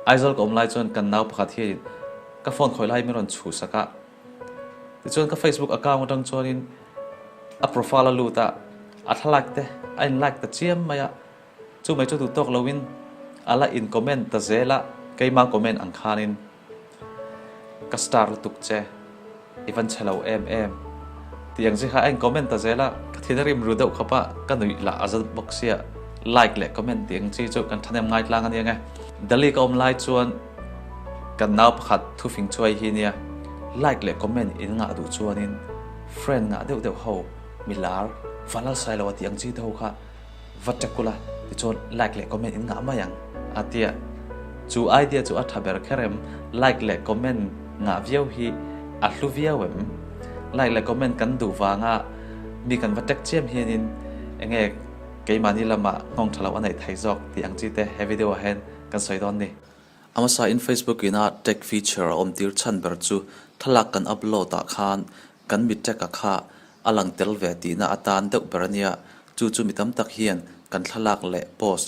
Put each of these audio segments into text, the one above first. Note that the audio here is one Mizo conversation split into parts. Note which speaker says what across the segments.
Speaker 1: Aizawl ka awm lai chuan kan nau pakhat hianin ka phone khawih lai min rawn chhuhsak a. Tichuan ka Facebook account atang chuanin a profile a lut a, a thlalak te a in like ta chiam mai a. Chu mai chu duh tawk loin a la in comment ta zel a, keima comment ang khanin ka star lutuk che, i van chhe lo em em tih ang chi kha a in comment ta zel a, ka thin a rim ru deuh khawp a, ka nuih lah a za bawk sia, like leh comment tih ang chi chu kan thahnem ngai tlang a nia nge. Delhi ka awm lai chuan kan nau pakhat thufing chuai hi nia, like leh comment in ngah duh chuanin friend ngah deuh deuh ho milar vanlalsai lo a tih ang chi te ho kha Va check ula, tichuan like leh comment in ngah mai ang a tia. Chu idea chu a tha ber kher em? Like leh comment ngah viau hi a hlu viau em? Like leh comment kan duh vanga mi kan va check chiam hianin enge keimahni lamah nghawng tha lo a neih thei zawk tih ang chi te he video ah hian kan sawi dawn ni. A hmasa in Facebook ina tag feature a awm tir chhan ber chu thlalak kan upload ah khan kan mi tag a kha a lang tel ve tihna atan deuh ber a nia, chu chu mi tam tak hian kan thlalak leh post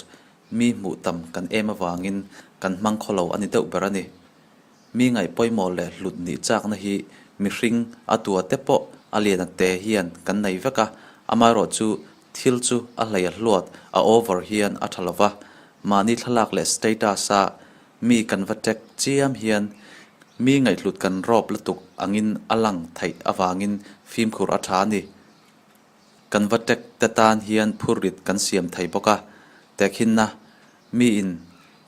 Speaker 1: mi hmuh tam kan em avangin kan hmang khaw lo a ni deuh ber a ni. Mi ngaih pawimawh leh hlut nih chakna hi mihring a tua te pawh a lian a te hian kan nei vek a, amaherawh chu thil chu a hlei a hluat a over hian a tha lova, mahni thlalak leh status a Mi kan va tek chiam hian mi ngaihhlut kan rawp lutuk angin a lang theih avangin fimkhur a tha a ni. Kan va tek te tan hian phurrit kan siam thei bawk a, tekhinna miin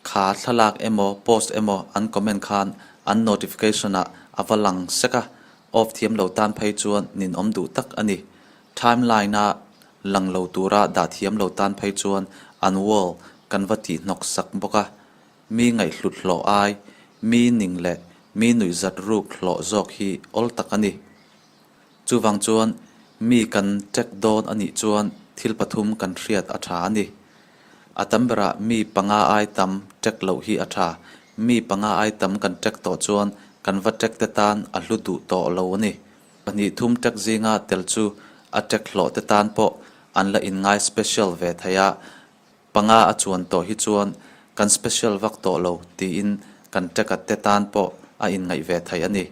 Speaker 1: kha thlalak emaw post emaw an comment khan an notification ah a va lang sek a, off thiam lo tan phei chuan ninawm duh tak a ni. Timeline a lang lo tura dah thiam lo tan phei chuan an wall kan va tihhnawk sak bawk a. Mi ngaihhlut hlawh ai, mi ning leh mi nuihzat ruk hlawh zawk hi awl tak a ni. Chuvang chuan mi kan check dawn a nih chuan thil pathum kan hriat a tha a ni. A tam berah mi panga ai tam check loh hi a tha. Mi panga ai tam kan check tawh chuan kan va check te tan a hlu duh tawh lo a ni. Pahnih thum check zinga tel chu a check hlawh te tan pawh an la inngai special ve thei a, Panga a chuan tawh hi chuan kan special vak tawh lo tiin kan teka te tan pawh a inngaih ve theih a ni.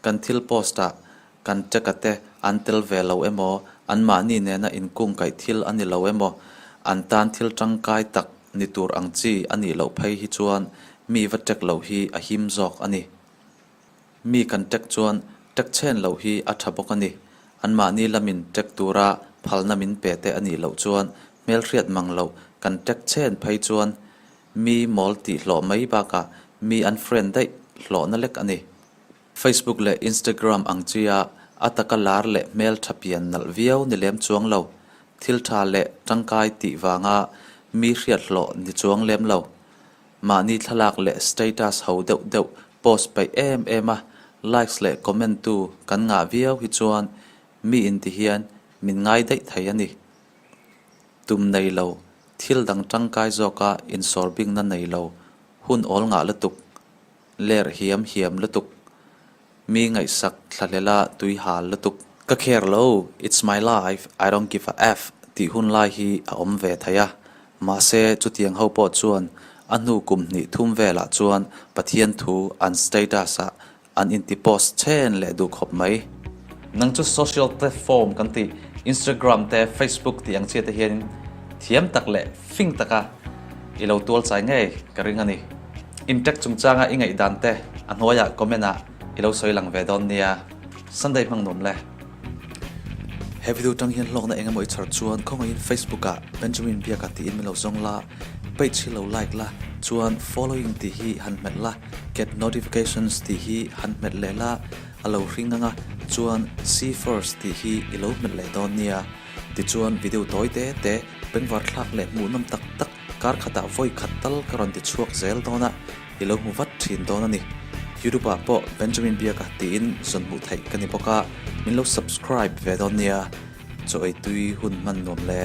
Speaker 1: Kan thil post ah kan teka te an tel ve lo emaw, anmahni nena inkungkaih thil a ni lo emaw, an tan thil tangkai tak ni tur ang chi a nih loh phei hi chuan mi va tek loh hi a him zawk a ni. Mi kan tek chuan tek chhen loh hi a tha bawk a ni. Anmahni lamin tek tura phalna min pe te a nih loh chuan hmelhriat mang loh kan tek chhen phei chuan mi mawl tih hlawh mai bakah mi an friend daih hlawhna lek a ni. Facebook leh Instagram ang chia a taka lar leh hmel tha pian nalh viau ni lem chuang lo, thil tha leh tangkai tih vanga mi hriat hlawh ni chuang lem lo. Mahni thlalak leh status ho deuh deuh post peih em em a, likes leh comment tu kan ngah viau hi chuan mi in ti hian min ngai daih thei a ni. Tum nei lo, thil dang tangkai zawka insawr bingna nei lo, hun awl ngah lutuk, ler hiam hiam lutuk, Mi ngaihsak thlahlela tui hal lutuk. Ka care lo, it's my life, I don't give a F tih hun lai hi a awm ve thei a. Mahse, chutiang ho pawh chuan a hnu kum hnih thum velah chuan Pathian thu an status ah an inti post chhen leh duh khawp mai. Nang chu social platform kan tih Instagram te Facebook tih ang chiah te hianin thiam tak leh fing taka i lo tual chai ngei ka ring a ni. Intact chungchanga i ngaihdan te a hnuaiah comment ah i lo sawi lang ve dawn nia. Sunday hmang nuam le. He video tang hian hlawkna eng emaw i chhar chuan khawngaihin Facebook ah Benjamin Biaka tiin min lo zawng la, page hi lo like la, chuan following tih hi han hmet la, get notifications tih hi han hmet leh la, a lo hring ang a, chuan see first tih hi i lo hmet leh dawn nia. Tichuan video tawi te te, bengvar thlak leh hmuhnawm tak tak kar khatah vawi khat tal ka rawn ti chhuak zel dawn a, i lo hmu vat thin dawn a ni. YouTube ah pawh Benjamin Biaka tiin zawn hmuh theih ka ni bawk a, min lo subscribe ve dawn nia. Chaw ei tui hun hman nuam le.